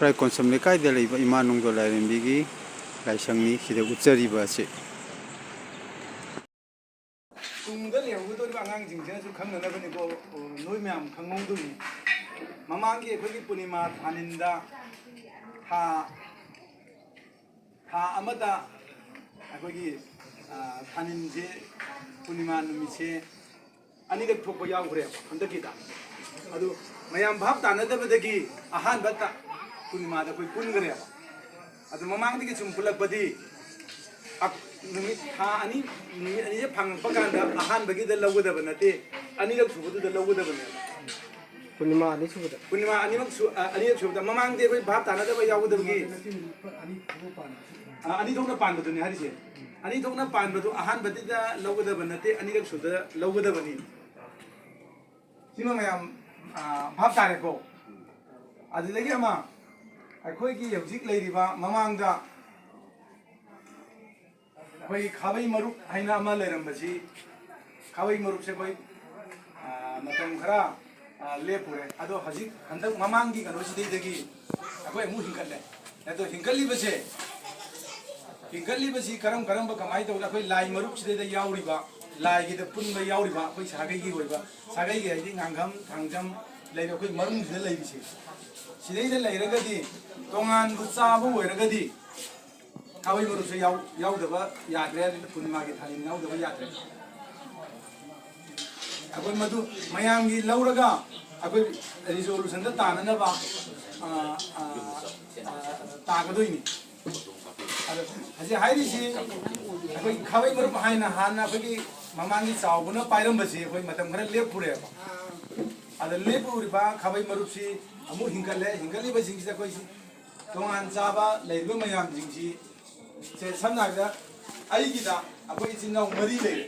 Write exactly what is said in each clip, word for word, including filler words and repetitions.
ꯈꯨꯔꯥꯏ ꯀꯣꯟꯁꯝ ꯂꯩꯀꯥꯏꯗ ꯂꯩꯕ ꯏꯃꯥ ꯅꯣꯡꯖꯣꯏ ꯂꯥꯏꯔꯦꯝꯕꯤꯒꯤ ꯂꯥꯏꯁꯪꯅꯤ ꯁꯤꯗ ꯎꯠꯆꯔꯤꯕ ꯑꯁꯤ꯫ ꯇꯨꯡꯗ ꯂꯩꯍꯧꯒꯗꯧꯔꯤꯕ ꯑꯉꯥꯡꯁꯤꯡꯁꯤꯅꯁꯨ ꯈꯪꯅꯅꯕꯅꯤꯀꯣ, ꯑꯣ, ꯅꯣꯏ ꯃꯌꯥꯝ ꯈꯪꯍꯧꯗꯣꯏꯅꯤ꯫ ꯃꯃꯥꯡꯒꯤ ꯑꯩꯈꯣꯏꯒꯤ ꯄꯨꯔꯅꯤꯃꯥ ꯊꯥꯅꯤꯟꯗ ꯊꯥ, ꯊꯥ ꯑꯃꯗ ꯑꯩꯈꯣꯏꯒꯤ, ꯑ, ꯊꯥꯅꯤꯟꯁꯦ, ꯄꯨꯔꯅꯤꯃꯥ ꯅꯨꯃꯤꯠꯁꯦ ꯑꯅꯤꯔꯛ ꯊꯣꯛꯄ ꯌꯥꯎꯈ꯭ꯔꯦꯕ ꯍꯟꯗꯛꯀꯤꯗ꯫ ꯑꯗꯨ ꯃꯌꯥꯝ ꯚꯥꯞ ꯇꯥꯅꯗꯕꯗꯒꯤ ꯑꯍꯥꯟꯕ ꯇ-, ꯄꯨꯔꯅꯤꯃꯥꯗ ꯑꯩꯈꯣꯏ ꯄꯨꯟꯈ꯭ꯔꯦꯕ꯫ ꯑꯗꯨ ꯃꯃꯥꯡꯗꯒꯤ ꯁꯨꯝ ꯄꯨꯜꯂꯛꯄꯗꯤ, ꯑ-, ꯅꯨꯃꯤꯠ, ꯊꯥ ꯑꯅꯤ, ꯅꯨꯃꯤꯠ ꯑꯅꯤꯁꯦ ꯐꯪꯉꯛꯄ ꯀꯥꯟꯗ ꯑꯍꯥꯟꯕꯒꯤꯗ ꯂꯧꯒꯗꯕ ꯅꯠꯇꯦ, ꯑꯅꯤꯔꯛ ꯁꯨꯕꯗꯨꯗ ꯂꯧꯒꯗꯕꯅꯦꯕ꯫ ꯄꯨꯔꯅꯤꯃꯥ ꯑꯅꯤ ꯁꯨꯕꯗ꯫ ꯄꯨꯔꯅꯤꯃꯥ ꯑꯅꯤꯃꯛ ꯁꯨ-, ꯑ, ꯑꯅꯤꯔꯛ ꯁꯨꯕꯗ꯫ ꯃꯃꯥꯡꯗꯤ ꯑꯩꯈꯣꯏ ꯚꯥꯞ ꯇꯥꯅꯗꯕ ꯌꯥꯎꯒꯗꯕꯒꯤ, ꯑ, ꯑꯅꯤ ꯊꯣꯛꯅ ꯄꯥꯟꯕꯗꯨꯅꯦ ꯍꯥꯏꯔꯤꯁꯦ꯫ ꯑꯅꯤ ꯊꯣꯛꯅ ꯄꯥꯟꯕꯗꯨ ꯑꯍꯥꯟꯕꯗꯨꯗ ꯂꯧꯒꯗꯕ ꯅꯠꯇꯦ, ꯑꯅꯤꯔꯛ ꯁꯨꯕꯗ ꯂꯧꯒꯗꯕꯅꯤ꯫ ꯁꯤꯃ ꯃꯌꯥꯝ, ꯑ, ꯚꯥꯞ ꯇꯥꯔꯦꯀꯣ? ꯑꯗꯨꯗꯒꯤ ꯑꯃ, ꯑꯩꯈꯣꯏꯒꯤ ꯍꯧꯖꯤꯛ ꯂꯩꯔꯤꯕ ꯃꯃꯥꯡꯗ ꯑꯩꯈꯣꯏ ꯈꯥꯕꯩ ꯃꯔꯨꯞ ꯍꯥꯏꯅ ꯑꯃ ꯂꯩꯔꯝꯕꯁꯤ, ꯈꯥꯕꯩ ꯃꯔꯨꯞꯁꯦ ꯑꯩꯈꯣꯏ, ꯑ, ꯃꯇꯝ ꯈꯔ, ꯑ, ꯂꯦꯞꯄꯨꯔꯦ꯫ ꯑꯗꯣ ꯍꯧꯖꯤꯛ ꯍꯟꯗꯛ ꯃꯃꯥꯡꯒꯤ ꯀꯩꯅꯣꯁꯤꯗꯩꯗꯒꯤ ꯑꯩꯈꯣꯏ ꯑꯃꯨꯛ ꯍꯤꯡꯒꯠꯂꯦ꯫ ꯑꯗꯣ ꯍꯤꯡꯒꯠꯂꯤꯕꯁꯦ, ꯍꯤꯡꯒꯠꯂꯤꯕꯁꯤ ꯀꯔꯝ ꯀꯔꯝꯕ, ꯀꯃꯥꯏꯅ ꯇꯧꯅ, ꯑꯩꯈꯣꯏ ꯂꯥꯏ ꯃꯔꯨꯞꯁꯤꯗꯩꯗ ꯌꯥꯎꯔꯤꯕ, ꯂꯥꯏꯒꯤꯗ ꯄꯨꯟꯕ ꯌꯥꯎꯔꯤꯕ ꯑꯩꯈꯣꯏ ꯁꯥꯒꯩꯒꯤ ꯑꯣꯏꯕ, ꯁꯥꯒꯩꯒꯤ ꯍꯥꯏꯗꯤ ꯉꯥꯡꯈꯝ, ꯊꯥꯡꯖꯝ ꯂꯩꯔꯦ, ꯑꯩꯈꯣꯏ ꯃꯅꯨꯡꯁꯤꯗ ꯂꯩꯔꯤꯁꯦ꯫ ꯁꯤꯗꯩꯗ ꯂꯩꯔꯒꯗꯤ ꯇꯣꯉꯥꯟꯕ ꯆꯥꯕ ꯑꯣꯏꯔꯒꯗꯤ ꯈꯥꯕꯩ ꯃꯔꯨꯞꯁꯦ ꯌꯥꯎ-, ꯌꯥꯎꯗꯕ ꯌꯥꯗ꯭ꯔꯦ, ꯑꯗꯨꯅ ꯄꯨꯔꯅꯤꯃꯥꯒꯤ ꯊꯥꯅꯤꯟ ꯌꯥꯎꯗꯕ ꯌꯥꯗ꯭ꯔꯦ꯫ ꯑꯩꯈꯣꯏ ꯃꯗꯨ ꯃꯌꯥꯝꯒꯤ ꯂꯧꯔꯒ ꯑꯩꯈꯣꯏ ꯔꯤꯖꯣꯂꯨꯁꯟꯗ ꯇꯥꯅꯅꯕ, ꯑ, ꯑ, ꯑ, ꯇꯥꯒꯗꯣꯏꯅꯤ꯫ ꯑꯗꯣ ꯍꯧꯖꯤꯛ ꯍꯥꯏꯔꯤꯁꯤ ꯑꯩꯈꯣꯏ ꯈꯥꯕꯩ ꯃꯔꯨꯞ ꯍꯥꯏꯅ ꯍꯥꯟꯅ ꯑꯩꯈꯣꯏꯒꯤ ꯃꯃꯥꯡꯒꯤ ꯆꯥꯎꯕꯅ ꯄꯥꯏꯔꯝꯕꯁꯤ ꯑꯩꯈꯣꯏ ꯃꯇꯝ ꯈꯔ ꯂꯦꯞꯄꯨꯔꯦꯕ꯫ ꯑꯗ ꯂꯦꯞꯄꯨꯔꯤꯕ ꯈꯥꯕꯩ ꯃꯔꯨꯞꯁꯤ ꯑꯃꯨꯛ ꯍꯤꯡꯒꯠꯂꯦ꯫ ꯍꯤꯡꯒꯠꯂꯤꯕꯁꯤꯡꯁꯤꯗ ꯑꯩꯈꯣꯏꯁꯤ ꯇꯣꯉꯥꯟ ꯆꯥꯕ ꯂꯩꯔꯤꯕ ꯃꯌꯥꯝꯁꯤꯡꯁꯤ, ꯁꯦ, ꯁꯝꯅ ꯍꯥꯏꯔꯕꯗ ꯑꯩꯒꯤꯗ ꯑꯩꯈꯣꯏ ꯏꯆꯤꯟ ꯏꯅꯥꯎ ꯃꯔꯤ ꯂꯩꯔꯦ꯫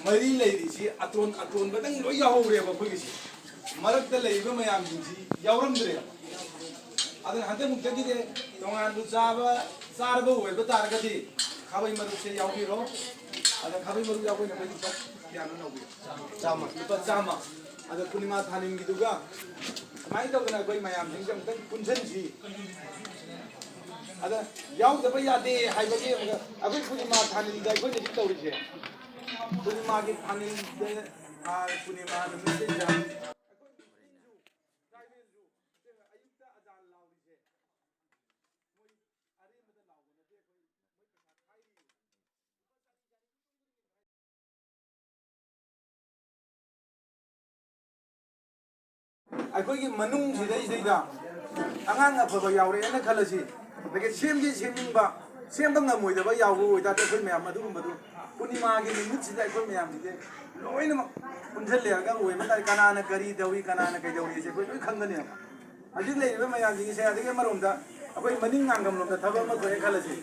ꯃꯔꯤ ꯂꯩꯔꯤꯁꯤ ꯑꯇꯣꯟ ꯑꯇꯣꯟꯕꯗꯪ ꯂꯣꯏ ꯌꯥꯎꯍꯧꯔꯦꯕ ꯑꯩꯈꯣꯏꯒꯤꯁꯤ꯫ ꯃꯔꯛꯇ ꯂꯩꯔꯤꯕ ꯃꯌꯥꯝꯁꯤꯡꯁꯤ ꯌꯥꯎꯔꯝꯗ꯭ꯔꯦꯕ꯫ ꯑꯗꯨꯅ ꯍꯟꯗꯛꯃꯨꯛꯇꯒꯤꯗꯤ ꯇꯣꯉꯥꯟꯕ ꯆꯥꯕ, ꯆꯥꯔꯕ ꯑꯣꯏꯕ ꯇꯥꯔꯒꯗꯤ ꯈꯥꯕꯩ ꯃꯔꯨꯞꯁꯦ ꯌꯥꯎꯕꯤꯔꯣ꯫ ꯑꯗ ꯈꯥꯕꯩ ꯃꯔꯨꯞ ꯌꯥꯎꯕꯩ ꯅꯈꯣꯏ ꯂꯨꯄꯥ ꯀꯌꯥꯅꯣ ꯂꯧꯕꯤꯌꯨ? ꯆꯥꯝꯃ꯫ ꯂꯨꯄꯥ ꯆꯥꯝꯃ꯫ ꯑꯗ ꯄꯨꯔꯅꯤꯃꯥ ꯊꯥꯅꯤꯟꯒꯤꯗꯨꯒ ꯁꯨꯃꯥꯏꯅ ꯇꯧꯗꯅ ꯑꯩꯈꯣꯏ ꯃꯌꯥꯝꯁꯤꯡꯁꯦ ꯑꯃꯨꯛꯇꯪ ꯄꯨꯟꯁꯤꯟꯁꯤ꯫ ꯑꯗ ꯌꯥꯎꯗꯕ ꯌꯥꯗꯦ ꯍꯥꯏꯕꯒꯤ ꯑꯃꯨꯛꯀ ꯑꯩꯈꯣꯏ ꯄꯨꯔꯅꯤꯃꯥ ꯊꯥꯅꯤꯟꯗ ꯑꯩꯈꯣꯏꯅ ꯍꯧꯖꯤꯛ ꯇꯧꯔꯤꯁꯦ, ꯄꯨꯔꯅꯤꯃꯥꯒꯤ ꯊꯥꯅꯤꯟꯗ, ꯄꯨꯔꯅꯤꯃꯥ ꯅꯨꯃꯤꯠꯁꯤꯗ ꯑꯩꯈꯣꯏ ꯃꯨꯁꯂꯤꯝꯁꯨ, ꯇ꯭ꯔꯥꯏꯕꯦꯜꯁꯨ ꯑꯌꯨꯛꯇ ꯑꯖꯥꯟ ꯂꯥꯎꯔꯤꯁꯦ, ꯃꯣꯏ ꯑꯔꯦꯝꯕꯗ ꯂꯥꯎꯕ ꯅꯠꯇꯦ, ꯑꯩꯈꯣꯏ ꯃꯣꯏ ꯄꯩꯁꯥ ꯈꯥꯏꯔꯤꯅꯤ꯫ ꯑꯩꯈꯣꯏꯒꯤ ꯃꯅꯨꯡꯁꯤꯗꯩꯁꯤꯗꯩꯗ ꯑꯉꯥꯡ ꯑꯐꯕ ꯌꯥꯎꯔꯛꯑꯦꯅ ꯈꯜꯂꯁꯤ, ꯑꯗꯒꯤ ꯁꯦꯝꯒꯦ ꯁꯦꯝꯅꯤꯡꯕ, ꯁꯦꯝꯕ ꯉꯝꯃꯣꯏꯗꯕ ꯌꯥꯎꯕ ꯑꯣꯏꯇꯥꯔꯗꯤ, ꯑꯩꯈꯣꯏ ꯃꯌꯥꯝ ꯑꯗꯨꯒꯨꯝꯕꯗꯨ ꯄꯨꯔꯅꯤꯃꯥꯒꯤ ꯅꯨꯃꯤꯠꯁꯤꯗ ꯑꯩꯈꯣꯏ ꯃꯌꯥꯝꯁꯤꯡꯁꯦ ꯂꯣꯏꯅꯃꯛ ꯄꯨꯟꯁꯤꯜꯂꯦꯔꯒ ꯑꯣꯏꯕ ꯇꯥꯔꯗꯤ, ꯀꯅꯥꯅ ꯀꯔꯤ ꯇꯧꯏ, ꯀꯅꯥꯅ ꯀꯩꯗꯧꯔꯤ ꯍꯥꯏꯁꯦ ꯑꯩꯈꯣꯏ ꯂꯣꯏ ꯈꯪꯒꯅꯦꯕ꯫ ꯍꯧꯖꯤꯛ ꯂꯩꯔꯤꯕ ꯃꯌꯥꯝꯁꯤꯡꯁꯦ, ꯑꯗꯒꯤ ꯑꯃꯔꯣꯝꯗ ꯑꯩꯈꯣꯏ ꯃꯅꯤꯡ ꯉꯥꯡꯒꯝꯂꯣꯝꯗ ꯊꯕꯛ ꯑꯃ ꯊꯣꯛꯑꯦ ꯈꯜꯂꯁꯤ,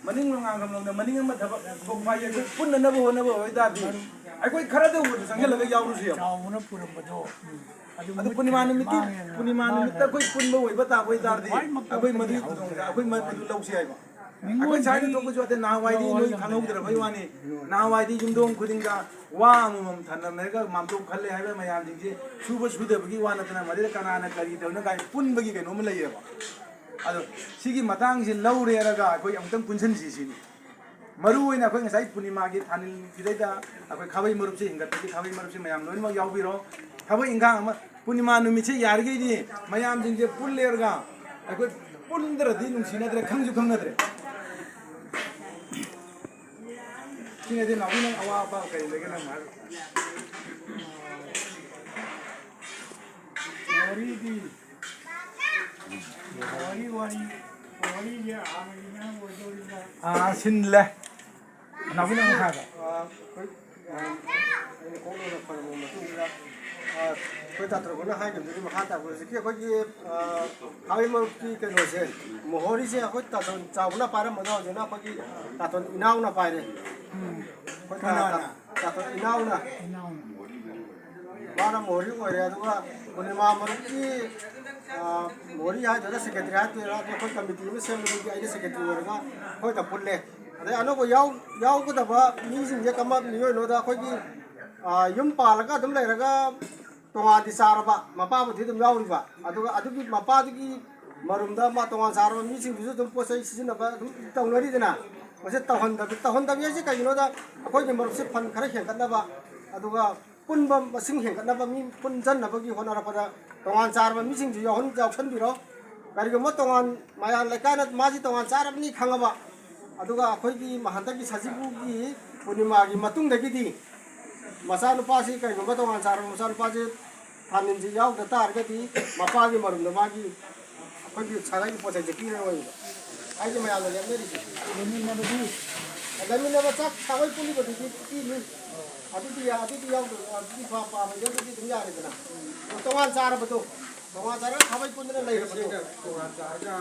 ꯃꯅꯤꯡ ꯉꯥꯡꯒꯝꯂꯣꯝꯗ ꯃꯅꯤꯡ ꯑꯃ ꯊꯕꯛ ꯊꯣꯛꯄ ꯍꯥꯏꯁꯦ ꯑꯩꯈꯣꯏ ꯄꯨꯟꯅꯅꯕ ꯍꯣꯠꯅꯕ ꯑꯣꯏꯇꯥꯔꯗꯤ, ꯑꯩꯈꯣꯏ ꯈꯔꯗ ꯑꯣꯏꯔꯁꯨ ꯆꯪꯁꯤꯜꯂꯒ ꯌꯥꯎꯔꯨꯁꯦꯕ꯫ ꯆꯥꯎꯕꯅ ꯄꯨꯔꯝꯕꯗꯣ ꯑꯗꯨ ꯑꯗꯨ ꯃꯨꯠꯈ꯭ꯔꯦ, ꯄꯨꯔꯅꯤꯃꯥ ꯅꯨꯃꯤꯠꯇꯤ, ꯃꯥꯡꯉꯦ, ꯄꯨꯔꯅꯤꯃꯥ ꯃꯥꯡꯉꯦ꯫ ꯅꯨꯃꯤꯠꯇ ꯑꯩꯈꯣꯏ ꯄꯨꯟꯕ ꯑꯣꯏꯕ ꯇꯥꯕ ꯑꯣꯏꯇꯥꯔꯗꯤ, ꯈ꯭ꯋꯥꯏ ꯃꯀꯣꯛꯇꯒꯤ ꯑꯩꯈꯣꯏ ꯃꯗꯨꯒꯤ ꯍꯧꯔꯒ ꯈꯨꯗꯣꯡꯆꯥ-, ꯑꯩꯈꯣꯏ ꯃꯗꯨ ꯂꯧꯁꯤ ꯍꯥꯏꯕ꯫ ꯑꯩꯈꯣꯏ ꯁ꯭ꯋꯥꯏꯗ ꯃꯤꯉꯣꯟꯗꯒꯤ ꯊꯣꯛꯄꯁꯨ ꯅꯠꯇꯦ, ꯅꯍꯥꯟꯋꯥꯏꯗꯤ ꯅꯣꯏ ꯈꯪꯍꯧꯗ꯭ꯔꯕꯩ ꯋꯥꯅꯤ꯫ ꯅꯍꯥꯟꯋꯥꯏꯗꯤ ꯌꯨꯝꯊꯣꯡ ꯈꯨꯗꯤꯡꯗ ꯋꯥ ꯑꯃꯃꯝ ꯊꯝꯂꯝꯃꯦꯒ ꯃꯥꯝꯇꯣꯞ ꯈꯜꯂꯦ ꯍꯥꯏꯕ ꯃꯌꯥꯝꯁꯤꯡꯁꯤ ꯁꯨꯕ ꯁꯨꯗꯕꯒꯤ ꯋꯥ ꯅꯠꯇꯅ, ꯃꯗꯩꯗ ꯀꯅꯥꯅ ꯀꯔꯤ ꯇꯧꯔꯤꯅꯣ ꯀꯥꯏꯅ ꯄꯨꯟꯕꯒꯤ ꯀꯩꯅꯣꯝꯃ ꯂꯩꯌꯦꯕ꯫ ꯑꯗꯣ ꯁꯤꯒꯤ ꯃꯇꯥꯡꯁꯤ ꯂꯧꯔꯦꯔꯒ ꯑꯩꯈꯣꯏ ꯑꯃꯨꯛꯇꯪ ꯄꯨꯟꯁꯤꯟꯁꯤ ꯁꯤꯅꯤ꯫ ꯃꯔꯨ ꯑꯣꯏꯅ ꯑꯩꯈꯣꯏ ꯉꯁꯥꯏ ꯄꯨꯔꯅꯤꯃꯥꯒꯤ ꯊꯥꯅꯤꯜꯒꯤꯗꯩꯗ ꯑꯩꯈꯣꯏ ꯈꯥꯕꯩ ꯃꯔꯨꯞꯁꯤ ꯍꯦꯟꯒꯠꯄꯒꯤ ꯈꯥꯕꯩ ꯃꯔꯨꯞꯁꯤ ꯃꯌꯥꯝ ꯂꯣꯏꯅꯃꯛ ꯌꯥꯎꯕꯤꯔꯣ꯫ ꯊꯕꯛ ꯏꯪꯈꯥꯡ ꯑꯃ, ꯄꯨꯔꯅꯤꯃꯥ ꯅꯨꯃꯤꯠꯁꯦ ꯌꯥꯔꯤꯈꯩꯗꯤ ꯃꯌꯥꯝꯁꯤꯡꯁꯦ ꯄꯨꯜꯂꯦꯔꯒ ꯑꯩꯈꯣꯏ ꯄꯨꯟꯗ꯭ꯔꯗꯤ ꯅꯨꯡꯁꯤꯅꯗ꯭ꯔꯦ, ꯈꯪꯁꯨ ꯈꯪꯅꯗ꯭ꯔꯦ꯫ ꯁꯤꯅꯗꯤ ꯅꯥꯎꯕꯤ, ꯅꯪ ꯑꯋꯥ ꯑꯄꯥ ꯀꯔꯤ ꯂꯩꯒꯦ ꯅꯪ ꯍꯥꯏꯔꯣ꯫ ꯋꯥꯔꯤꯗꯤ, ꯋꯥꯔꯤ, ꯋꯥꯔꯤ, ꯋꯥꯔꯤꯁꯦ ꯍꯥꯟꯅꯒꯤ ꯃꯌꯥꯝ ꯑꯣꯏꯗꯧꯔꯤꯕ꯭ꯔꯥ? ꯑꯥ, ꯁꯤꯟꯂꯦ꯫ ꯅꯥꯎꯕꯤꯅ ꯑꯃꯨꯛ ꯍꯥꯏꯔꯣ꯫ ꯑꯥ, ꯑꯩꯈꯣꯏ, ꯑꯥ, ꯑꯩꯅ ꯀꯣꯛ ꯂꯣꯏꯅ ꯈꯣꯏꯔꯝꯃꯕ ꯃꯇꯨꯡꯗ, ꯑꯥ, ꯑꯩꯈꯣꯏ ꯇꯥꯇꯣꯟ ꯈꯣꯏꯅ ꯍꯥꯏꯈꯤꯕꯗꯨꯒꯤ ꯃꯈꯥ ꯇꯥꯕ ꯍꯧꯖꯤꯛꯀꯤ ꯑꯩꯈꯣꯏꯒꯤ, ꯑꯥ, ꯈꯥꯕꯩ ꯃꯔꯨꯞꯀꯤ ꯀꯩꯅꯣꯁꯦ, ꯃꯣꯍꯣꯔꯤꯁꯦ ꯑꯩꯈꯣꯏ ꯇꯥꯇꯣꯟ ꯆꯥꯎꯕꯅ ꯄꯥꯏꯔꯝꯕꯗꯣ ꯍꯧꯖꯤꯛꯅ ꯑꯩꯈꯣꯏꯒꯤ ꯇꯥꯇꯣꯟ ꯏꯅꯥꯎꯅ ꯄꯥꯏꯔꯦ꯫ ꯎꯝ꯫ ꯑꯩꯈꯣꯏ ꯀꯅꯥꯅ? ꯇꯥ-, ꯇꯥꯇꯣꯟ ꯏꯅꯥꯎꯅ꯫ ꯏꯅꯥꯎꯅ꯫ ꯃꯥꯅ ꯃꯣꯍꯣꯔꯤ ꯑꯣꯏꯔꯦ, ꯑꯗꯨꯒ ꯄꯨꯔꯅꯤꯃꯥ ꯃꯔꯨꯞꯀꯤ, ꯑꯥ, ꯃꯣꯍꯣꯔꯤ ꯍꯥꯏꯗꯣꯏꯔꯥ, ꯁꯦꯀ꯭ꯔꯦꯇꯔꯤ ꯍꯥꯏꯗꯣꯏꯔꯥ, ꯑꯗꯣ ꯑꯩꯈꯣꯏ ꯀꯃꯤꯇꯤ ꯑꯃ ꯁꯦꯝꯕꯗꯒꯤ ꯑꯩꯅ ꯁꯦꯀ꯭ꯔꯦꯇꯔꯤ ꯑꯣꯏꯔꯒ ꯑꯩꯈꯣꯏꯗ ꯄꯨꯜꯂꯦ꯫ ꯑꯗꯩ ꯑꯅꯧꯕ ꯌꯥꯎ-, ꯌꯥꯎꯒꯗꯕ ꯃꯤꯁꯤꯡꯁꯦ ꯀꯔꯝꯕ ꯃꯤꯑꯣꯏꯅꯣꯗ ꯑꯩꯈꯣꯏꯒꯤ ꯑꯥ, ꯌꯨꯝ ꯄꯥꯜꯂꯒ ꯑꯗꯨꯝ ꯂꯩꯔꯒ ꯇꯣꯉꯥꯟꯗꯤ ꯆꯥꯔꯕ, ꯃꯄꯥꯕꯨꯗꯤ ꯑꯗꯨꯝ ꯌꯥꯎꯔꯤꯕ, ꯑꯗꯨꯒ ꯑꯗꯨꯒꯤ ꯃꯄꯥꯗꯨꯒꯤ ꯃꯔꯨꯝꯗ ꯃꯥ ꯇꯣꯉꯥꯟ ꯆꯥꯔꯕ ꯃꯤꯁꯤꯡꯗꯨꯁꯨ ꯑꯗꯨꯝ ꯄꯣꯠ ꯆꯩ ꯁꯤꯖꯤꯟꯅꯕ ꯑꯗꯨꯝ ꯇꯧꯅꯔꯤꯗꯅ꯫ ꯃꯁꯤ ꯇꯧꯍꯟꯗꯕ, ꯇꯧꯍꯟꯗꯕꯤ ꯍꯥꯏꯁꯤ ꯀꯩꯒꯤꯅꯣꯗ, ꯑꯩꯈꯣꯏꯒꯤ ꯃꯔꯨꯞꯁꯦ ꯐꯟ ꯈꯔ ꯍꯦꯟꯒꯠꯅꯕ, ꯑꯗꯨꯒ ꯄꯨꯟꯕ ꯃꯁꯤꯡ ꯍꯦꯟꯒꯠꯅꯕ, ꯃꯤ ꯄꯨꯟꯁꯤꯟꯅꯕꯒꯤ ꯍꯣꯠꯅꯔꯛꯄꯗ ꯇꯣꯉꯥꯟ ꯆꯥꯔꯕ ꯃꯤꯁꯤꯡꯁꯨ ꯌꯥꯎꯍꯟ-, ꯌꯥꯎꯁꯟꯕꯤꯔꯣ꯫ ꯀꯔꯤꯒꯨꯝꯕ ꯇꯣꯉꯥꯟ, ꯃꯌꯥꯝ ꯂꯩꯀꯥꯏꯅ ꯃꯥꯁꯤ ꯇꯣꯉꯥꯟ ꯆꯥꯔꯕꯅꯤ ꯈꯪꯉꯕ, ꯑꯗꯨꯒ ꯑꯩꯈꯣꯏꯒꯤ ꯍꯟꯗꯛꯀꯤ ꯁꯖꯤꯕꯨꯒꯤ ꯄꯨꯔꯅꯤꯃꯥꯒꯤ ꯃꯇꯨꯡꯗꯒꯤꯗꯤ ꯃꯆꯥꯅꯨꯄꯥꯁꯤ ꯀꯔꯤꯒꯨꯝꯕ ꯇꯣꯉꯥꯟ ꯆꯥꯔꯕ ꯃꯆꯥꯅꯨꯄꯥꯁꯤ ꯊꯥꯅꯤꯟꯁꯤ ꯌꯥꯎꯗ ꯇꯥꯔꯒꯗꯤ ꯃꯄꯥꯒꯤ ꯃꯔꯨꯝꯗ ꯃꯥꯒꯤ ꯑꯩꯈꯣꯏꯒꯤ ꯁꯥꯒꯩꯒꯤ ꯄꯣꯠ ꯆꯩꯁꯦ ꯄꯤꯔꯔꯣꯏꯕ꯫ ꯑꯩꯁꯦ ꯃꯌꯥꯝꯅ ꯂꯦꯞꯅꯔꯤꯁꯦ꯫ ꯂꯩꯃꯤꯟꯅꯕꯗꯤ? ꯂꯩꯃꯤꯟꯅꯕ ꯆꯥꯛ ꯁꯥꯒꯩ ꯄꯨꯜꯂꯤꯕꯗꯨꯗꯤ ꯄꯤꯅꯤ꯫ ꯑꯗꯨꯗꯤ ꯌꯥ-, ꯑꯗꯨꯗꯤ ꯌꯥꯎꯗ-, ꯑꯗꯨꯗꯤ ꯄꯥ-, ꯄꯥꯝꯃꯗꯤ ꯑꯗꯨꯗꯤ ꯑꯗꯨꯝ ꯌꯥꯔꯦꯗꯅ꯫ ꯇꯣꯉꯥꯟ ꯆꯥꯔꯕꯗꯣ, ꯇꯣꯉꯥꯟ ꯆꯥꯔꯒ ꯁꯥꯒꯩ ꯄꯨꯟꯗꯅ ꯂꯩꯔꯕꯗꯣ꯫ ꯇꯣꯉꯥꯟ ꯆꯥꯔꯒ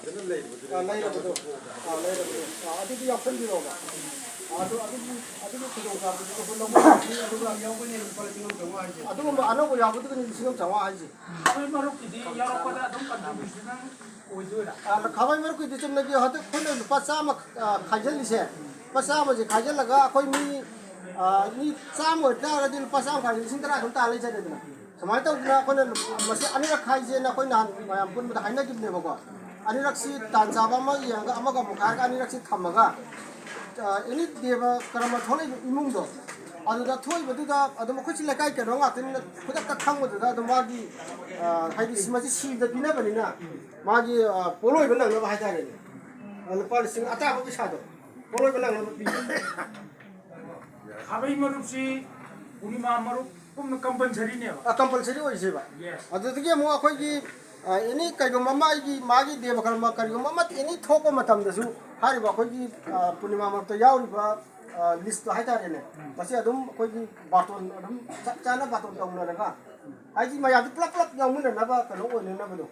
ꯐꯖꯅ ꯂꯩꯕꯗꯨꯅ ꯑꯥ, ꯂꯩꯔꯕꯗꯣ꯫ ꯑꯥ, ꯂꯩꯔꯕꯗꯣ꯫ ꯑꯥ, ꯑꯗꯨꯗꯤ ꯌꯥꯎꯁꯟꯕꯤꯔꯣꯕ꯫ ꯑꯗꯨ, ꯑꯗꯨꯒꯤ, ꯑꯗꯨꯒꯤ ꯈꯨꯗꯣꯡꯆꯥꯕꯗꯨꯁꯨ ꯑꯩꯈꯣꯏ ꯂꯧꯒꯗꯕꯅꯤ꯫ ꯑꯗꯨꯒ ꯌꯥꯎꯕꯅꯦ ꯂꯨꯄꯥ ꯂꯤꯁꯤꯡ ꯑꯃ ꯆꯥꯝꯃꯉꯥ ꯍꯥꯏꯁꯦ꯫ ꯑꯗꯨꯒꯨꯝꯕ ꯑꯅꯧꯕ ꯌꯥꯎꯕꯗꯨꯒꯤꯅꯤ ꯂꯤꯁꯤꯡ ꯑꯃ ꯆꯥꯝꯃꯉꯥ ꯍꯥꯏꯁꯦ꯫ ꯈꯥꯕꯩ ꯃꯔꯨꯞꯀꯤꯗꯤ ꯌꯥꯎꯔꯛꯄꯗ ꯑꯗꯨꯝ contribution ꯑꯣꯏꯗꯣꯏꯔꯥ? ꯑꯥ, ꯈꯥꯕꯩ ꯃꯔꯨꯞꯀꯤꯗꯤ ꯆꯨꯝꯅꯒꯤ ꯍꯟꯗꯛ ꯑꯩꯈꯣꯏꯅ ꯂꯨꯄꯥ ꯆꯥꯝꯃ, ꯑꯥ, ꯈꯥꯏꯖꯤꯜꯂꯤꯁꯦ, ꯂꯨꯄꯥ ꯆꯥꯝꯃꯁꯦ ꯈꯥꯏꯖꯤꯜꯂꯒ ꯑꯩꯈꯣꯏ ꯃꯤ, ꯑꯥ, ꯃꯤ ꯆꯥꯝꯃ ꯑꯣꯏꯇꯥꯔꯒꯗꯤ ꯂꯨꯄꯥ ꯆꯥꯝꯃ ꯈꯥꯏ ꯂꯤꯁꯤꯡ ꯇꯔꯥ ꯑꯗꯨꯝ ꯇꯥ ꯂꯩꯖꯔꯦꯗꯅ꯫ ꯁꯨꯃꯥꯏꯅ ꯇꯧꯗꯅ ꯑꯩꯈꯣꯏꯅ ꯃꯁꯤ ꯑꯅꯤꯔꯛ ꯈꯥꯏꯁꯦꯅ ꯑꯩꯈꯣꯏ ꯅꯍꯥꯟ ꯃꯌꯥꯝ ꯄꯨꯟꯕꯗ ꯍꯥꯏꯅꯈꯤꯕꯅꯦꯕꯀꯣ꯫ ꯑꯅꯤꯔꯛꯁꯤ ꯇꯥꯟ ꯆꯥꯕ ꯑꯃ ꯌꯦꯡꯉꯒ ꯑꯃꯒ ꯑꯃꯨꯛ ꯈꯥꯏꯔꯒ ꯑꯅꯤꯔꯛꯁꯤ ꯊꯝꯃꯒ, ꯑ, ꯑꯦꯅꯤ ꯗꯦꯕ ꯀꯔꯃ ꯊꯣꯛꯂꯛꯏꯕ ꯏꯃꯨꯡꯗꯣ, ꯑꯗꯨꯗ ꯊꯣꯛꯏꯕꯗꯨꯗ ꯑꯗꯨꯝ ꯑꯩꯈꯣꯏꯁꯤ ꯂꯩꯀꯥꯏ ꯀꯩꯅꯣ ꯉꯥꯛꯇꯅꯤꯅ ꯈꯨꯗꯛꯇ ꯈꯪꯕꯗꯨꯗ ꯑꯗꯨꯝ ꯃꯥꯒꯤ, ꯑ, ꯍꯥꯏꯗꯤ ꯁꯤ ꯃꯁꯤ ꯁꯤꯕꯗ ꯄꯤꯅꯕꯅꯤꯅ ꯃꯥꯒꯤ, ꯑ, ꯄꯣꯠꯂꯣꯏꯕ ꯅꯪꯅꯕ ꯍꯥꯏꯇꯥꯔꯦꯅꯦ꯫ ꯑ, ꯂꯨꯄꯥ ꯂꯤꯁꯤꯡ ꯑꯇꯥꯕ ꯄꯩꯁꯥꯗꯣ ꯄꯣꯠꯂꯣꯏꯕ ꯅꯪꯅꯕ ꯄꯤ꯫ ꯈꯥꯕꯩ ꯃꯔꯨꯞꯁꯤ ꯄꯨꯔꯅꯤꯃꯥ ꯃꯔꯨꯞ ꯀꯨꯝꯅ compulsoryꯅꯦꯕ? ꯑ, compulsory ꯑꯣꯏꯁꯦꯕ꯫ Yes. ꯑꯗꯨꯗꯒꯤ ꯑꯃꯨꯛ ꯑꯩꯈꯣꯏꯒꯤ, ꯑ, ꯑꯦꯅꯤ ꯀꯩꯒꯨꯝꯕ ꯑꯃ ꯑꯩꯒꯤ ꯃꯥꯒꯤ ꯗꯦꯕ ꯀꯔꯃ ꯀꯔꯤꯒꯨꯝꯕ ꯑꯃ ꯑꯦꯅꯤ ꯊꯣꯛꯄ ꯃꯇꯝꯗꯁꯨ ꯍꯥꯏꯔꯤꯕ ꯑꯩꯈꯣꯏꯒꯤ, ꯑ, ꯄꯨꯔꯅꯤꯃꯥ ꯃꯔꯨꯞꯇ ꯌꯥꯎꯔꯤꯕ, ꯑ, listꯇꯣ ꯍꯥꯏꯇꯥꯔꯦꯅꯦ, ꯃꯁꯤ ꯑꯗꯨꯝ ꯑꯩꯈꯣꯏꯒꯤ ꯕꯥꯔꯇꯣꯟ ꯑꯗꯨꯝ ꯆꯞ ꯆꯥꯅ ꯕꯥꯔꯇꯣꯟ ꯇꯧꯅꯔꯒ, ꯍꯥꯏꯗꯤ ꯃꯌꯥꯝꯁꯦ ꯄꯨꯂꯞ ꯄꯨꯂꯞ ꯌꯥꯎꯃꯤꯟꯅꯅꯕ ꯀꯩꯅꯣ ꯑꯣꯏꯅꯅꯕꯗꯣ꯫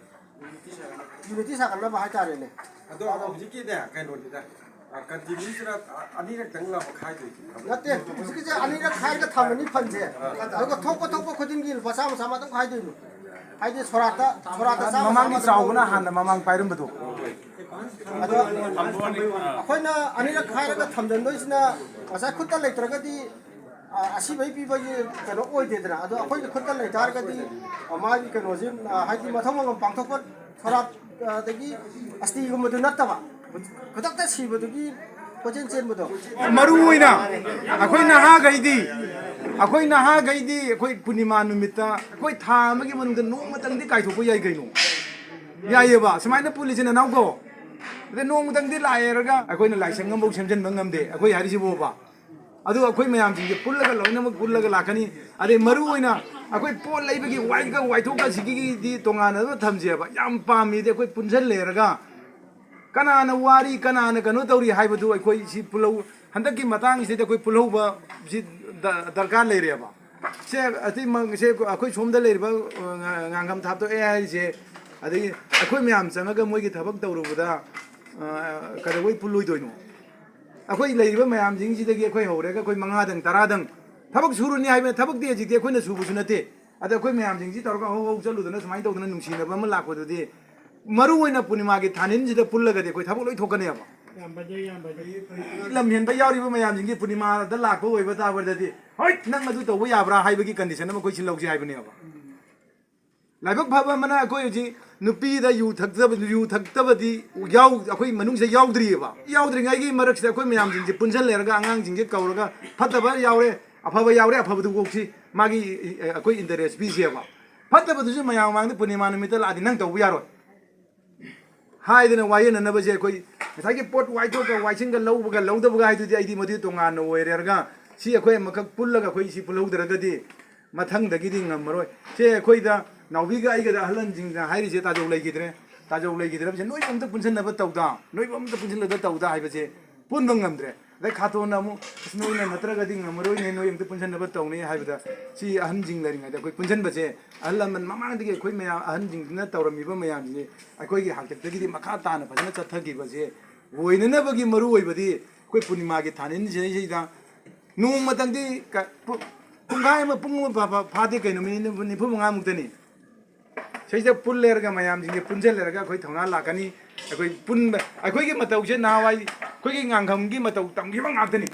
Unity ꯁꯥꯒꯠꯅꯕ ꯍꯥꯏꯇꯥꯔꯦꯅꯦ꯫ ꯑꯗꯣ ꯍꯧꯖꯤꯛꯀꯤꯅꯦ ꯀꯩꯅꯣꯅꯤꯗ, ꯑ, continuousꯁꯤꯅ, ꯑ, ꯑꯅꯤꯔꯛꯇꯪ ꯂꯥꯛꯄ ꯈꯥꯏꯗꯣꯏꯁꯦ? ꯅꯠꯇꯦ, ꯍꯧꯖꯤꯛꯀꯤꯁꯦ ꯑꯅꯤꯔꯛ ꯈꯥꯏꯔꯒ ꯊꯝꯃꯅꯤ ꯐꯟꯁꯦ꯫ ꯑꯗꯨꯒ ꯊꯣꯛꯄ ꯊꯣꯛꯄ ꯈꯨꯗꯤꯡꯒꯤ ꯂꯨꯄꯥ ꯆꯥꯝꯃ ꯆꯥꯝꯃ ꯑꯗꯨꯝ ꯈꯥꯏꯗꯣꯏꯅꯤ꯫ ꯍꯥꯏꯗꯤ ꯁꯣꯔꯥꯠꯇ, ꯁꯣꯔꯥꯠꯇ ꯆꯥꯝꯃ ꯃꯃꯥꯡꯒꯤ ꯆꯥꯝꯃ ꯑꯗꯨꯝ ꯆꯥꯎꯕꯅ ꯂꯧꯗꯣꯏꯅꯤ꯫ ꯍꯥꯟꯅ ꯃꯃꯥꯡ ꯄꯥꯏꯔꯝꯕꯗꯣ꯫ ꯑꯗꯣ ꯑꯩꯈꯣꯏꯅ ꯑꯅꯤꯔꯛ ꯈꯥꯏꯔꯒ ꯊꯝꯖꯤꯟꯗꯣꯏꯁꯤꯅ ꯉꯁꯥꯏ ꯈꯨꯠꯇ ꯂꯩꯇ꯭ꯔꯒꯗꯤ ꯑꯁꯤꯕꯩ ꯄꯤꯕꯒꯤ ꯀꯩꯅꯣ ꯑꯣꯏꯗꯦꯗꯅ꯫ ꯑꯗꯣ ꯑꯩꯈꯣꯏꯒꯤ ꯈꯨꯠꯇ ꯂꯩꯇꯥꯔꯒꯗꯤ ꯃꯥꯒꯤ ꯀꯩꯅꯣꯁꯦ, ꯍꯥꯏꯗꯤ ꯃꯊꯧ ꯃꯉꯝ ꯄꯥꯡꯊꯣꯛꯄ, ꯁꯣꯔꯥꯠ ꯑꯗꯒꯤ ꯑꯁꯇꯤꯒꯨꯝꯕꯗꯨ ꯅꯠꯇꯕ, ꯈꯨꯗꯛꯇ ꯁꯤꯕꯗꯨꯒꯤ ꯀꯣꯏꯆꯦꯟ ꯆꯦꯟꯕꯗꯣ꯫ ꯃꯔꯨ ꯑꯣꯏꯅ ꯑꯩꯈꯣꯏ ꯅꯍꯥꯈꯩꯗꯤ, ꯑꯩꯈꯣꯏ ꯅꯍꯥꯈꯩꯗꯤ ꯑꯩꯈꯣꯏ ꯄꯨꯔꯅꯤꯃꯥ ꯅꯨꯃꯤꯠꯇ ꯑꯩꯈꯣꯏ ꯊꯥ ꯑꯃꯒꯤ ꯃꯅꯨꯡꯗ ꯅꯣꯡꯃꯇꯪꯗꯤ ꯀꯥꯏꯊꯣꯛꯄ ꯌꯥꯏ ꯀꯩꯅꯣ꯫ ꯌꯥꯏꯌꯦꯕ, ꯁꯨꯃꯥꯏꯅ ꯄꯨꯜꯂꯤꯁꯤꯅ ꯅꯅꯥꯎꯀꯣ꯫ ꯑꯗ ꯅꯣꯡꯃꯇꯪꯗꯤ ꯂꯥꯛꯑꯦꯔꯒ ꯑꯩꯈꯣꯏꯅ ꯂꯥꯏꯁꯪ ꯑꯃꯐꯥꯎ ꯁꯦꯝꯖꯤꯟꯕ ꯉꯝꯗꯦ ꯑꯩꯈꯣꯏ ꯍꯥꯏꯔꯤꯁꯤꯕꯣꯕ꯫ ꯑꯗꯨ ꯑꯩꯈꯣꯏ ꯃꯌꯥꯝꯁꯤꯡꯁꯦ ꯄꯨꯜꯂꯒ, ꯂꯣꯏꯅꯃꯛ ꯄꯨꯜꯂꯒ ꯂꯥꯛꯀꯅꯤ꯫ ꯑꯗꯩ ꯃꯔꯨ ꯑꯣꯏꯅ ꯑꯩꯈꯣꯏ ꯄꯣꯠ ꯂꯩꯕꯒꯤ ꯋꯥꯏꯒ ꯋꯥꯏꯊꯣꯛꯀ ꯁꯤꯒꯤꯗꯤ ꯇꯣꯉꯥꯟꯅ ꯑꯗꯨꯝ ꯊꯝꯁꯦꯕ꯫ ꯌꯥꯝ ꯄꯥꯝꯃꯤꯗꯤ ꯑꯩꯈꯣꯏ ꯄꯨꯟꯁꯤꯜꯂꯦꯔꯒ ꯀꯅꯥꯅ ꯋꯥꯔꯤ, ꯀꯅꯥꯅ ꯀꯩꯅꯣ ꯇꯧꯔꯤ ꯍꯥꯏꯕꯗꯨ ꯑꯩꯈꯣꯏ ꯁꯤ ꯄꯨꯜꯍꯧ-, ꯍꯟꯗꯛꯀꯤ ꯃꯇꯥꯡꯁꯤꯗ ꯑꯩꯈꯣꯏ ꯄꯨꯜꯍꯧꯕ ꯁꯤ ꯗ-, ꯗꯔꯀꯥꯔ ꯂꯩꯔꯦꯕ꯫ ꯁꯦ ꯑꯇꯩ ꯃ-, ꯁꯦ ꯑꯩꯈꯣꯏ ꯁꯣꯝꯗ ꯂꯩꯔꯤꯕ, ꯑ, ꯉꯥ-, ꯉꯥꯡꯐꯝ ꯊꯥꯞꯇꯣꯛꯑꯦ ꯍꯥꯏꯔꯤꯁꯦ, ꯑꯗꯒꯤ ꯑꯩꯈꯣꯏ ꯃꯌꯥꯝ ꯆꯪꯉꯒ ꯃꯣꯏꯒꯤ ꯊꯕꯛ ꯇꯧꯔꯨꯕꯗ, ꯑ, ꯀꯩꯗꯧꯕꯩ ꯄꯨꯜꯂꯣꯏꯗꯣꯏꯅꯣ? ꯑꯩꯈꯣꯏ ꯂꯩꯔꯤꯕ ꯃꯌꯥꯝꯁꯤꯡꯁꯤꯗꯒꯤ ꯑꯩꯈꯣꯏ ꯍꯧꯔꯒ ꯑꯩꯈꯣꯏ ꯃꯉꯥꯗꯪ ꯇꯔꯥꯗꯪ ꯊꯕꯛ ꯁꯨꯔꯨꯅꯤ ꯍꯥꯏꯕ ꯊꯕꯛꯇꯤ ꯍꯧꯖꯤꯛꯇꯤ ꯑꯩꯈꯣꯏꯅ ꯁꯨꯕꯁꯨ ꯅꯠꯇꯦ꯫ ꯑꯗ ꯑꯩꯈꯣꯏ ꯃꯌꯥꯝꯁꯤꯡꯁꯤ ꯇꯧꯔꯒ ꯍꯧ ꯍꯧ ꯆꯠꯂꯨꯗꯅ ꯁꯨꯃꯥꯏꯅ ꯇꯧꯗꯅ ꯅꯨꯡꯁꯤꯅꯕ ꯑꯃ ꯂꯥꯛꯄꯗꯨꯗꯤ, ꯃꯔꯨ ꯑꯣꯏꯅ ꯄꯨꯔꯅꯤꯃꯥꯒꯤ ꯊꯥꯅꯤꯟꯁꯤꯗ ꯄꯨꯜꯂꯒꯗꯤ ꯑꯩꯈꯣꯏ ꯊꯕꯛ ꯂꯣꯏ ꯊꯣꯛꯀꯅꯦꯕ꯫ ꯌꯥꯝ ꯐꯖꯩ, ꯌꯥꯝ ꯐꯖꯩ꯫ ꯂꯝ ꯍꯦꯟꯕ ꯌꯥꯎꯔꯤꯕ ꯃꯌꯥꯝꯁꯤꯡꯁꯤ ꯄꯨꯔꯅꯤꯃꯥꯗ ꯂꯥꯛꯄ ꯑꯣꯏꯕ ꯇꯥꯔꯒꯗꯤ, ꯍꯣꯏ, ꯅꯪ ꯑꯗꯨ ꯇꯧꯕ ꯌꯥꯕ꯭ꯔꯥ ꯍꯥꯏꯕꯒꯤ ꯀꯟꯗꯤꯁꯟ ꯑꯃ ꯑꯩꯈꯣꯏ ꯁꯤꯜꯍꯧꯁꯤ ꯍꯥꯏꯕꯅꯦꯕ꯫ ꯂꯥꯏꯕꯛ ꯐꯕ ꯑꯃꯅ ꯑꯩꯈꯣꯏ ꯍꯧꯖꯤꯛ ꯅꯨꯄꯤꯗ ꯌꯨ ꯊꯛꯇꯕ, ꯌꯨ ꯊꯛꯇꯕꯗꯤ ꯌꯥꯎ-, ꯑꯩꯈꯣꯏ ꯃꯅꯨꯡꯁꯤꯗ ꯌꯥꯎꯗ꯭ꯔꯤꯑꯕ꯫ ꯌꯥꯎꯗ꯭ꯔꯤꯉꯩꯒꯤ ꯃꯔꯛꯁꯤꯗ ꯑꯩꯈꯣꯏ ꯃꯌꯥꯝꯁꯤꯡꯁꯦ ꯄꯨꯟꯁꯤꯜꯂꯦꯔꯒ, ꯑꯉꯥꯡꯁꯤꯡꯁꯦ ꯀꯧꯔꯒ, ꯐꯠꯇꯕ ꯌꯥꯎꯔꯦ, ꯑꯐꯕ ꯌꯥꯎꯔꯦ, ꯑꯐꯕꯗꯨ ꯀꯣꯛꯁꯤ, ꯃꯥꯒꯤ, ꯑ, ꯑꯩꯈꯣꯏ ꯏꯟꯇꯔꯦꯁ ꯄꯤꯁꯦꯕ꯫ ꯐꯠꯇꯕꯗꯨꯁꯨ ꯃꯌꯥꯝ ꯃꯃꯥꯡꯗ ꯄꯨꯔꯅꯤꯃꯥ ꯅꯨꯃꯤꯠꯇ ꯂꯥꯛꯑꯗꯤ ꯅꯪ ꯇꯧꯕ ꯌꯥꯔꯣꯏ ꯍꯥꯏꯗꯅ ꯋꯥꯌꯦꯟꯅꯅꯕꯁꯦ꯫ ꯑꯩꯈꯣꯏ ꯉꯁꯥꯏꯒꯤ ꯄꯣꯠ ꯋꯥꯏꯊꯣꯛꯀ ꯋꯥꯏꯁꯤꯟꯒ ꯂꯧꯕꯒ ꯂꯧꯗꯕꯒ ꯍꯥꯏꯗꯨꯗꯤ ꯑꯩꯗꯤ ꯃꯗꯨ ꯇꯣꯉꯥꯟꯅ ꯑꯣꯏꯔꯦꯔꯒ, ꯁꯤ ꯑꯩꯈꯣꯏ ꯑꯃꯈꯛ ꯄꯨꯜꯂꯒ ꯑꯩꯈꯣꯏ ꯁꯤ ꯄꯨꯜꯍꯧꯗ꯭ꯔꯒꯗꯤ ꯃꯊꯪꯗꯒꯤꯗꯤ ꯉꯝꯃꯔꯣꯏ꯫ ꯁꯦ ꯑꯩꯈꯣꯏꯗ ꯅꯥꯎꯕꯤꯒ ꯑꯩꯒꯗ ꯑꯍꯜ ꯂꯃꯟꯁꯤꯡꯅ ꯍꯥꯏꯔꯤꯁꯦ ꯇꯥꯖꯧ ꯂꯩꯈꯤꯗ꯭ꯔꯦ, ꯇꯥꯖꯧ ꯂꯩꯈꯤꯗ꯭ꯔꯕꯁꯦ ꯅꯣꯏꯕꯨ ꯑꯝꯇ ꯄꯨꯟꯁꯤꯟꯅꯕ ꯇꯧꯗ, ꯅꯣꯏꯕꯨ ꯑꯝꯇ ꯄꯨꯟꯁꯤꯜꯂꯒ ꯇꯧꯗ ꯍꯥꯏꯕꯁꯦ ꯄꯨꯟꯕ ꯉꯝꯗ꯭ꯔꯦ꯫ ꯑꯗꯩ ꯈꯥꯇꯣꯟꯅ ꯑꯃꯨꯛ, "ꯑꯁ, ꯅꯣꯏꯅ ꯅꯠꯇ꯭ꯔꯒꯗꯤ ꯉꯝꯃꯔꯣꯏꯅꯦ, ꯅꯣꯏ ꯑꯝꯇ ꯄꯨꯟꯁꯤꯟꯅꯕ ꯇꯧꯅꯤ" ꯍꯥꯏꯕꯗ, ꯁꯤ ꯑꯍꯟꯁꯤꯡ ꯂꯩꯔꯤꯉꯩꯗ ꯑꯩꯈꯣꯏ ꯄꯨꯟꯁꯤꯟꯕꯁꯦ, ꯑꯍꯜ ꯂꯃꯟ ꯃꯃꯥꯡꯗꯒꯤ ꯑꯩꯈꯣꯏ ꯃꯌꯥꯝ, ꯑꯍꯟꯁꯤꯡꯁꯤꯅ ꯇꯧꯔꯝꯃꯤꯕ ꯃꯌꯥꯝꯁꯤꯡꯁꯦ ꯑꯩꯈꯣꯏꯒꯤ ꯍꯥꯛꯇꯛꯇꯒꯤꯗꯤ ꯃꯈꯥ ꯇꯥꯅ ꯐꯖꯅ ꯆꯠꯊꯈꯤꯕꯁꯦ ꯑꯣꯏꯅꯅꯕꯒꯤ ꯃꯔꯨ ꯑꯣꯏꯕꯗꯤ ꯑꯩꯈꯣꯏ ꯄꯨꯔꯅꯤꯃꯥꯒꯤ ꯊꯥꯅꯤꯟꯁꯤꯗꯩꯁꯤꯗ ꯅꯣꯡꯃꯇꯪꯗꯤ ꯀ-, ꯄꯨ-, ꯄꯨꯡꯈꯥꯏ ꯑꯃ, ꯄꯨꯡ ꯑꯃ ꯐꯥ-, ꯐꯥ-, ꯐꯥꯗꯦ ꯀꯩꯅꯣ, ꯃꯤꯅꯤꯠ ꯅꯤꯐꯨ, ꯅꯤꯐꯨ ꯃꯉꯥꯃꯨꯛꯇꯅꯤ꯫ ꯁꯤꯗꯩꯁꯤꯗ ꯄꯨꯜ ꯂꯩꯔꯒ, ꯃꯌꯥꯝꯁꯤꯡꯁꯦ ꯄꯨꯟꯁꯤꯜꯂꯔꯒ ꯑꯩꯈꯣꯏ ꯊꯧꯅꯥ ꯂꯥꯛꯀꯅꯤ꯫ ꯑꯩꯈꯣꯏ ꯄꯨꯟꯕ, ꯑꯩꯈꯣꯏꯒꯤ ꯃꯇꯧꯁꯦ ꯅꯍꯥꯟꯋꯥꯏ ꯑꯩꯈꯣꯏꯒꯤ ꯉꯥꯡꯐꯝꯒꯤ ꯃꯇꯧ ꯇꯝꯈꯤꯕ ꯉꯥꯛꯇꯅꯤ꯫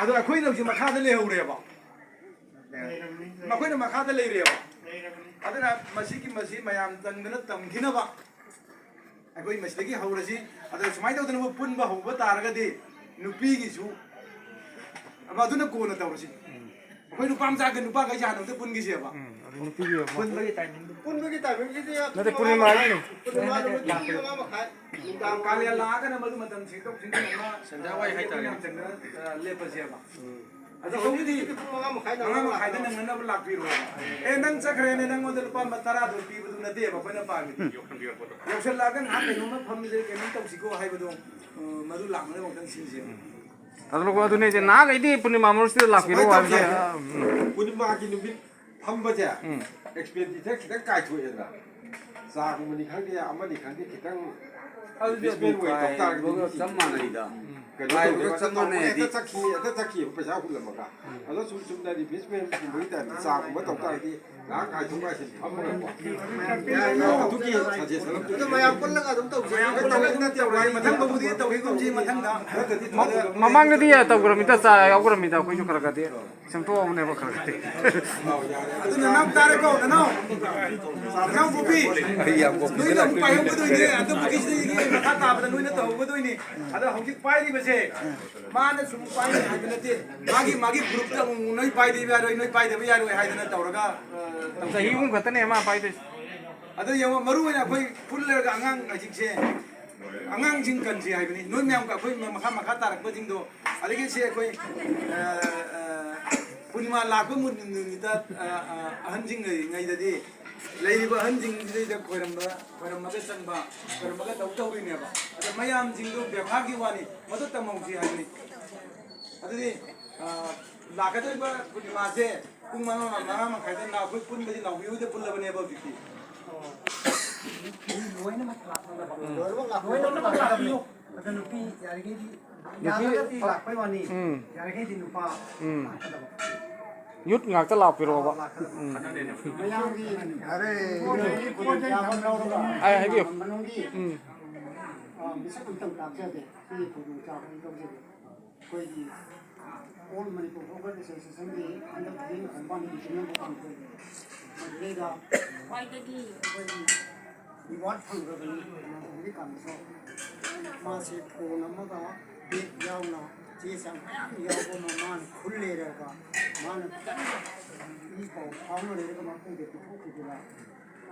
ꯑꯗꯣ ꯑꯩꯈꯣꯏꯅ ꯍꯧꯖꯤꯛ ꯃꯈꯥꯗ ꯂꯩꯍꯧꯔꯦꯕ꯫ ꯃꯈꯣꯏꯅ ꯃꯈꯥꯗ ꯂꯩꯔꯦꯕ꯫ ꯑꯗꯨꯅ ꯃꯁꯤꯒꯤ, ꯃꯁꯤ ꯃꯌꯥꯝ ꯆꯪꯗꯅ ꯇꯝꯈꯤꯅꯕ ꯑꯩꯈꯣꯏ ꯃꯁꯤꯗꯒꯤ ꯍꯧꯔꯁꯤ꯫ ꯑꯗ ꯁꯨꯃꯥꯏꯅ ꯇꯧꯗꯅ ꯄꯨꯟꯕ ꯍꯧꯕ ꯇꯥꯔꯒꯗꯤ ꯅꯨꯄꯤꯒꯤꯁꯨ ꯃꯗꯨꯅ ꯀꯣꯟꯅ ꯇꯧꯔꯁꯤ꯫ ꯑꯩꯈꯣꯏ ꯅꯨꯄꯥ ꯃꯆꯥꯒ ꯅꯨꯄꯥꯈꯩꯁꯦ ꯍꯥꯟꯅ ꯑꯝꯇ ꯄꯨꯟꯈꯤꯁꯦꯕ꯫ ꯎꯝ, ꯑꯗꯨ ꯅꯨꯄꯤꯒꯤ ꯑꯃ꯫ ꯄꯨꯟꯕꯒꯤ timing ꯗꯨ꯫ ꯄꯨꯟꯕꯒꯤ timing ꯁꯤꯗꯤ ꯅꯠꯇꯦ, ꯄꯨꯡ ꯄꯨꯔꯅꯤꯃꯥ ꯃꯉꯥ ꯍꯥꯏꯅꯤ꯫ ꯄꯨꯡ ꯃꯉꯥ ꯃꯈꯥꯏ, ꯅꯨꯡꯗꯥꯡ ꯀꯥꯂꯦꯟ ꯂꯥꯛꯑꯒꯅ ꯃꯗꯨ ꯃꯇꯝ ꯁꯦꯡꯗꯣꯛ ꯁꯦꯡꯖꯤꯟ ꯑꯃ ꯁꯟꯙ꯭ꯌꯥ ꯋꯥꯏ ꯍꯥꯏꯇꯥꯔꯦ꯫ ꯃꯌꯥꯝ ꯆꯪꯗꯅ, ꯑ, ꯂꯦꯞꯄꯁꯦꯕ꯫ ꯎꯝ꯫ ꯑꯗꯣ ꯍꯧꯖꯤꯛꯇꯤ ꯄꯨꯡ ꯃꯉꯥ ꯃꯈꯥꯏ ꯃꯉꯥ ꯅꯪꯅꯕ ꯃꯈꯥꯏꯗ ꯂꯥꯛꯄꯤꯔꯣ꯫ ꯅꯪꯅꯕ ꯂꯥꯛꯄꯤꯔꯣ꯫ ꯑꯦ, ꯅꯪ ꯆꯠꯈ꯭ꯔꯦꯅꯦ, ꯅꯪꯉꯣꯟꯗ ꯂꯨꯄꯥ ꯇꯔꯥꯗꯣ ꯄꯤꯕꯗꯨ ꯅꯠꯇꯦꯕ ꯑꯩꯈꯣꯏꯅ ꯄꯥꯝꯃꯤꯗꯤ꯫ ꯌꯧꯁꯜꯂꯛꯑꯒ ꯉꯥꯏꯍꯥꯛ ꯀꯩꯅꯣꯝꯃ ꯐꯝꯁꯦ, ꯀꯩꯅꯣꯝ ꯇꯧꯁꯤꯀꯣ ꯍꯥꯏꯕꯗꯣ, ꯑ, ꯃꯗꯨ ꯂꯥꯛꯅꯅꯕ ꯑꯃꯨꯛꯇꯪ ꯁꯤꯟꯁꯦꯕ꯫ ꯑꯗꯨ ꯑꯗꯨꯅꯦ, ꯅꯍꯥꯟꯈꯩꯗꯤ ꯄꯨꯔꯅꯤꯃꯥ ꯃꯣꯔꯁꯤꯗ ꯂꯥꯛꯄꯤꯔꯣ ꯁꯨꯃꯥꯏꯅ ꯍꯥꯏꯕꯁꯦ꯫ ꯇꯧꯁꯦ꯫ ꯎꯝ꯫ ꯄꯨꯔꯅꯤꯃꯥꯒꯤ ꯅꯨꯃꯤꯠ ꯐꯝꯕꯁꯦ, ꯎꯝ꯫ Expenditure ꯈꯤꯇꯪ ꯀꯥꯏꯊꯣꯛꯑꯦꯗꯅ꯫ ꯆꯥꯒꯨꯝꯕꯅꯤ ꯈꯪꯗꯦ, ꯑꯃꯅꯤ ꯈꯪꯗꯦ, ꯈꯤꯇꯪ ꯑꯗꯨꯗꯤ ꯑꯗꯨ investment ꯑꯣꯏꯅ ꯇꯧ ꯇꯥꯔꯒꯗꯤ ꯀꯥꯏꯕꯒ ꯆꯞ ꯃꯥꯟꯅꯩꯗ꯫ ꯀꯩꯅꯣ ꯀꯥꯏꯕꯒ ꯇꯧꯗꯦꯕ, ꯆꯞ ꯃꯥꯟꯅꯩ ꯍꯦꯛꯇ ꯍꯥꯏꯗꯤ꯫ ꯆꯠꯈꯤ, ꯍꯦꯛꯇ ꯆꯠꯈꯤꯕ ꯄꯩꯁꯥ ꯍꯨꯜꯂꯝꯃꯒ꯫ ꯑꯗꯣ ꯁꯨꯝ ꯆꯨꯝꯅ investment ꯀꯨꯝꯕꯒꯤ type ꯆꯥꯒꯨꯝꯕ ꯇꯧ ꯇꯥꯔꯗꯤ ꯉꯥꯏꯍꯥꯛ ꯉꯥꯏꯊꯣꯛ ꯉꯥꯏꯁꯤꯟ ꯐꯝꯃꯒꯀꯣ꯫ ꯑꯗꯨꯒꯤ suggestion ꯑꯃ꯫ ꯑꯗꯣ ꯃꯌꯥꯝ ꯄꯨꯜꯂꯒ ꯑꯗꯨꯝ ꯇꯧꯁꯦ꯫ ꯃꯌꯥꯝ ꯄꯨꯜꯂꯒ ꯑꯗꯨꯝ ꯇꯧꯔꯁꯦ꯫ ꯃꯊꯪꯗꯕꯨꯗꯤ ꯇꯧꯈꯤꯒꯨꯝꯁꯤ, ꯃꯊꯪꯗ꯫ ꯃ-, ꯃꯃꯥꯡꯗꯗꯤ ꯇꯧꯈ꯭ꯔꯃꯤꯗ, ꯆꯥ ꯌꯥꯎꯈ꯭ꯔꯃꯤꯗ ꯑꯩꯈꯣꯏꯁꯨ ꯈꯔ ꯈꯔꯗꯤ꯫ ꯁꯦꯝꯗꯣꯛꯑꯕꯅꯦꯕ ꯈꯔ ꯈꯔꯗꯤ꯫ ꯑꯗꯨ ꯅꯅꯥꯎ ꯇꯥꯔꯦꯀꯣ, ꯅꯅꯥꯎ꯫ ꯅꯅꯥꯎ ꯄꯣꯛꯄꯤ꯫ ꯑꯩ ꯌꯥꯝ ꯄꯣꯛꯄꯤ ꯅꯣꯏꯅ ꯑꯃꯨꯛ ꯄꯥꯏꯍꯧꯒꯗꯣꯏꯅꯦ, ꯑꯗꯨ ꯄꯨꯈ꯭ꯔꯤꯁꯤꯗꯒꯤ ꯃꯈꯥ ꯇꯥꯕꯗ ꯅꯣꯏꯅ ꯇꯧꯍꯧꯒꯗꯣꯏꯅꯦ꯫ ꯑꯗ ꯍꯧꯖꯤꯛ ꯄꯥꯏꯔꯤꯕꯁꯦ ꯃꯥꯅ ꯁꯨꯝ ꯄꯥꯏꯅꯤ ꯍꯥꯏꯕ ꯅꯠꯇꯦ꯫ ꯃꯥꯒꯤ, ꯃꯥꯒꯤ groupꯇ ꯑꯃꯨꯛ ꯅꯣꯏ ꯄꯥꯏꯗꯕ ꯌꯥꯔꯣꯏ, ꯅꯣꯏ ꯄꯥꯏꯗꯕ ꯌꯥꯔꯣꯏ ꯍꯥꯏꯗꯅ ꯇꯧꯔꯒ, ꯑ, ꯇꯧꯖꯩ꯫ ꯆꯍꯤ ꯑꯍꯨꯝ ꯈꯛꯇꯅꯦ ꯃꯥ ꯄꯥꯏꯗꯣꯏꯁꯦ꯫ ꯑꯗꯣ ꯌꯦꯡꯉꯣ, ꯃꯔꯨ ꯑꯣꯏꯅ ꯑꯩꯈꯣꯏ ꯄꯨꯜꯂꯒ ꯑꯉꯥꯡ ꯍꯧꯖꯤꯛꯁꯦ, ꯑꯉꯥꯡꯁꯤꯡ ꯀꯟꯁꯤ ꯍꯥꯏꯕꯅꯤ꯫ ꯅꯣꯏ ꯃꯌꯥꯝꯒ ꯑꯩꯈꯣꯏ ꯃꯈꯥ, ꯃꯈꯥ ꯇꯥꯔꯛꯄꯁꯤꯡꯗꯣ, ꯑꯗꯒꯤ ꯁꯤ ꯑꯩꯈꯣꯏ, ꯑ, ꯑ, ꯄꯨꯔꯅꯤꯃꯥ ꯂꯥꯛꯄ ꯃꯨ-, ꯅꯨꯃꯤꯠꯇ, ꯑ, ꯑ, ꯑꯍꯟꯁꯤꯡ ꯂꯩꯔꯤꯉꯩꯗꯗꯤ ꯂꯩꯔꯤꯕ ꯑꯍꯟꯁꯤꯡꯁꯤꯗꯩꯗ ꯈꯣꯏꯔꯝꯕ, ꯈꯣꯏꯔꯝꯃꯒ ꯆꯪꯕ, ꯈꯣꯏꯔꯝꯃꯒ ꯇꯧ ꯇꯧꯔꯤꯅꯦꯕ꯫ ꯑꯗꯣ ꯃꯌꯥꯝꯁꯤꯡꯗꯣ ꯕꯦꯕꯥꯔꯒꯤ ꯋꯥꯅꯤ, ꯃꯗꯨ ꯇꯝꯍꯧꯁꯤ ꯍꯥꯏꯕꯅꯤ꯫ ꯑꯗꯨꯗꯤ, ꯑ, ꯂꯥꯛꯀꯗꯧꯔꯤꯕ ꯄꯨꯔꯅꯤꯃꯥꯁꯦ ꯄꯨꯡ ꯃꯉꯥ, ꯃꯉꯥ ꯃꯈꯥꯏꯗ ꯅꯥꯎ-, ꯑꯩꯈꯣꯏ ꯄꯨꯟꯕꯁꯤ ꯅꯥꯎꯕꯤ ꯍꯣꯏꯗ ꯄꯨꯜꯂꯕꯅꯦꯕ ꯍꯧꯖꯤꯛꯇꯤ꯫ ꯃꯤ ꯂꯣꯏꯅꯃꯛ ꯂꯥꯛꯅꯕ꯫ ꯂꯣꯏꯅꯃꯛ ꯂꯥꯛꯄꯤꯌꯨ꯫ ꯑꯗ ꯅꯨꯄꯤ ꯌꯥꯔꯤꯈꯩꯗꯤ, ꯅꯨꯄꯤ ꯌꯥꯔꯒꯗꯤ ꯂꯥꯛꯄꯩ ꯋꯥꯅꯤ꯫ ꯎꯝ꯫ ꯌꯥꯔꯤꯈꯩꯗꯤ ꯅꯨꯄꯥ ꯎꯝ꯫ ꯂꯥꯛꯀꯗꯕ꯫ Youth ꯉꯥꯛꯇ ꯂꯥꯛꯄꯤꯔꯣꯕ꯫ ꯑꯥ, ꯂꯥꯛꯀꯗꯕ꯫ ꯎꯝ꯫ ꯃꯌꯥꯝꯒꯤ ꯌꯥꯔꯦ꯫ ꯄꯣꯠ ꯆꯩ ꯌꯥꯕ ꯂꯧꯔꯒ ꯑꯩ ꯍꯥꯏꯕꯤꯌꯨ꯫ ꯃꯅꯨꯡꯒꯤ, ꯎꯝ꯫ ꯑꯥ, ꯃꯤꯁꯛ ꯑꯝꯇꯪ ꯇꯥꯛꯆꯒꯦ꯫ ꯁꯤꯒꯤ ꯈꯨꯗꯣꯡꯆꯥꯕ ꯑꯃ ꯂꯧꯖꯒꯦ꯫ ꯑꯩꯈꯣꯏꯒꯤ All Manipur Worker Associationꯒꯤ ꯍꯟꯗꯛ ꯈꯨꯖꯤꯡ ꯈꯣꯡꯕꯥꯟ ꯏꯟꯇꯔꯅꯦꯜ ꯄꯥꯡꯊꯣꯛꯏ꯫ ꯃꯗꯨꯗꯩꯗ ꯈ꯭ꯋꯥꯏꯗꯒꯤ ꯑꯩꯈꯣꯏꯒꯤ ꯔꯤꯋꯥꯔꯗ ꯐꯪꯈ꯭ꯔꯕꯅꯤ꯫ ꯍꯧꯖꯤꯛꯀꯥꯟꯗꯁꯨ ꯃꯥꯁꯤ ꯐꯣꯟ ꯑꯃꯒ ꯕꯦꯒ ꯌꯥꯎꯅ ꯆꯦ ꯆꯥꯡ ꯃꯌꯥꯝ ꯌꯥꯎꯕ ꯑꯃ ꯃꯥꯅ ꯈꯨꯜ ꯂꯩꯔꯒ ꯃꯥꯅ ꯀꯟꯅ ꯏ ꯄꯥꯎ ꯐꯥꯎꯅ ꯂꯩꯔꯒ ꯃꯄꯨꯗ ꯄꯤꯊꯣꯛꯈꯤꯗꯅ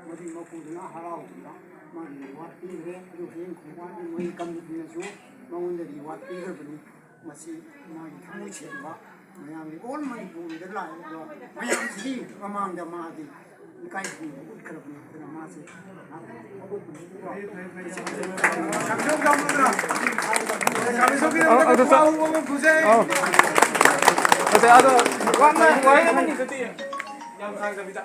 ꯃꯗꯨꯒꯤ ꯃꯄꯨꯗꯨꯅ ꯍꯔꯥꯎꯗꯅ ꯃꯥꯒꯤ ꯔꯤꯋꯥꯔꯗ ꯄꯤꯈ꯭ꯔꯦ꯫ ꯑꯗꯨ ꯍꯌꯦꯡ ꯈꯣꯡꯕꯥꯟꯒꯤ ꯃꯣꯏꯒꯤ ꯀꯝꯃꯤꯇꯤꯅꯁꯨ ꯃꯉꯣꯟꯗ ꯔꯤꯋꯥꯔꯗ ꯄꯤꯈ꯭ꯔꯕꯅꯤ꯫ ꯃꯁꯤ ꯃꯥꯒꯤ ꯊꯃꯣꯏ ꯁꯦꯡꯕ ꯃꯌꯥꯝꯒꯤ ꯑꯣꯜ ꯃꯅꯤꯄꯨꯔꯗ ꯂꯥꯛꯏꯕ ꯃꯌꯥꯝꯁꯤꯒꯤ ꯃꯃꯥꯡꯗ ꯃꯥꯒꯤ ꯏꯀꯥꯏ ꯈꯨꯝꯅꯕ ꯎꯠꯈ꯭ꯔꯕꯅꯤ꯫ ꯑꯗꯨꯅ ꯃꯥꯁꯤ ꯑꯗꯨ ꯆꯠ- ꯅꯠꯇꯦ, ꯑꯗꯣ ꯋꯥ ꯉꯥꯡ- ꯋꯥꯍꯩ ꯑꯃꯅꯤꯗꯨꯗꯤ ꯌꯥꯝ ꯁꯥꯡꯗꯕꯤꯗ꯫